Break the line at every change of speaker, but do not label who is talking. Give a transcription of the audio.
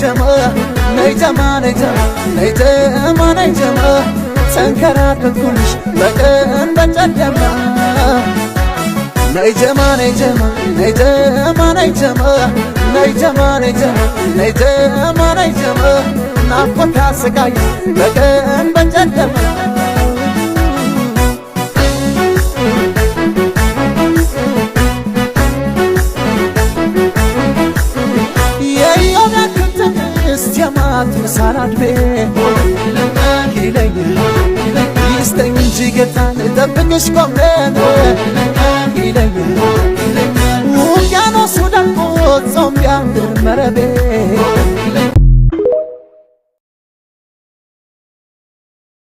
ጀማ ነይ ጀማ ነይ ጀማ ነይ ጀማ ነይ ጀማ ተንከራተትኩልሽ በቀን በጨለማ ነይ ጀማ ነይ ጀማ ነይ ጀማ ነይ ጀማ ነይ ጀማ ነይ ጀማ ነይ ጀማ ነይ ጀማ ናፍቆት አሰቃየኝ በቀን በጨለማ። የኢዮብ ትዕግስት የማቱሳላ ዕድሜ ይለኝ ይስጠኝ እንጂ ጌታ ልጠብቅሽ ቆሜ።